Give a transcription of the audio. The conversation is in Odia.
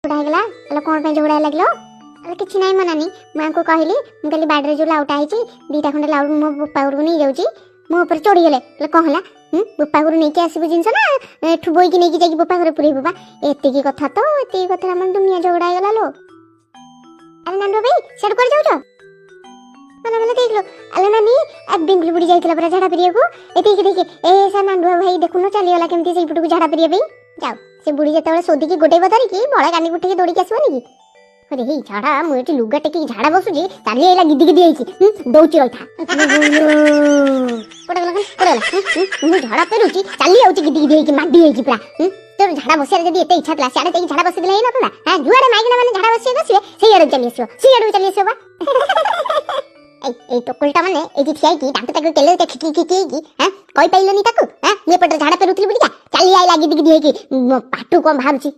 ଝଗଡ଼ା ହେଇଗଲା। ହେଲେ କ'ଣ ପାଇଁ ଝଗଡ଼ା ଲାଗିଲ? ଆରେ କିଛି ନାହିଁ ମୋ ନାନୀ, ମୁଁ ଆଙ୍କୁ କହିଲି, ମୁଁ କହିଲି ବାଡ଼ିରେ ଯୋଉ ଲାଉଟା ହେଇଛି, 2ଟା ଖଣ୍ଡେ ଲାଉ ମୋ ବୋପା ଘରକୁ ନେଇଯାଉଛି। ମୋ ଉପରେ ଚଢ଼ିଗଲେ। ହେଲେ କ'ଣ ହେଲା? ହୁଁ, ବୋପା ଘରୁ ନେଇକି ଆସିବୁ ଜିନିଷ ନା ଏଠୁ ବୋଇକି ନେଇକି ଯାଇକି ବୋପା ଘରେ ପୁରେଇବୁ ବା? ଏତିକି କଥା ତ, ଏତିକି କଥା ଆମର ଦୁନିଆ ଝଗଡ଼ା ହେଇଗଲା ଲୋ। ଆରେ ନାନୁ ଭାଇ, ସିଆଡ଼ୁ କୁଆଡ଼େ ଯାଉଛ? ମଲା ମଲା, ଦେଖିଲୁ ଆଲୋ ନାନୀ, ଆ ବିଙ୍ଗୁଲି ବୁଡ଼ି ଯାଇଥିଲା ପରା ଝାଡ଼ା ଫେରିବାକୁ। ଏ ଦେଖି ଦେଖି, ଏ ସା ନାଣ୍ଡୁଆ ଭାଇ ଦେଖୁନ, ଚାଲିଗଲା କେମିତି ସେଇପଟକୁ ଝାଡ଼ା ଫେରିବା ପାଇଁ। ଯାଉ, ସେ ବୁଢ଼ୀ ଯେତେବେଳେ ଶୋଧିକି ଗୋଟେଇବ ଧରିକି, ବଳେ କାନି ଉଠିକି ଦୌଡ଼ିକି ଆସିବନି କି? ଆରେ ହେଇ ଝାଡ଼ା, ମୁଁ ଏଠି ଲୁଗା ଟେକିକି ଝାଡ଼ା ବସୁଛି, ଚାଲି ଆଇଲା ଗିଦି ଗିଦି ହେଇକି। ଦଉଛି ରହିଥା। କୋଉଟା ଗଲା, କୋଉଟା ଗଲା? ମୁଁ ଝାଡ଼ା ଫେରୁଛି, ଚାଲି ଯାଉଛି ଗିଦି ଗିଦି ହେଇକି, ମାଡି ହେଇକି ପୁରା। ତୋର ଝାଡ଼ା ବସିବାର ଯଦି ଏତେ ଇଚ୍ଛା ଥିଲା, ସିଆଡ଼େ ଯାଇକି ଝାଡ଼ା ବସିଥିଲେ ହେଇନଥାନ୍ତା? ହଁ, ଯୁଆଡ଼େ ମାଇକିନା ମାନେ ଝାଡ଼ା ବସିବାକୁ ଆସିବେ, ସେଇଆଡ଼େ ଚାଲି ଆସିବ, ସେଇଆଡ଼କୁ ଚାଲି ଆସିବ ବା। ଏଇ ଏଇ ଟୋକଲଟା ମାନେ ଏଇଠି ଠିଆ ହେଇକି ଦାନ୍ତ ତାକୁ କେଲେ ଖିକି ଖିକି ହେଇକି। ହଁ, କହିପାରିଲନି ତାକୁ? ହଁ, ମୁଁ ଏପଟରେ ଝାଡ଼ା ଫେରୁଥିଲି ବୋଲିକା ଚାଲି ଆଇଲା ଗିଦି ଗିଦି ହେଇକି। ମୋ ପାଟୁ କଣ ବାହାରୁଛି?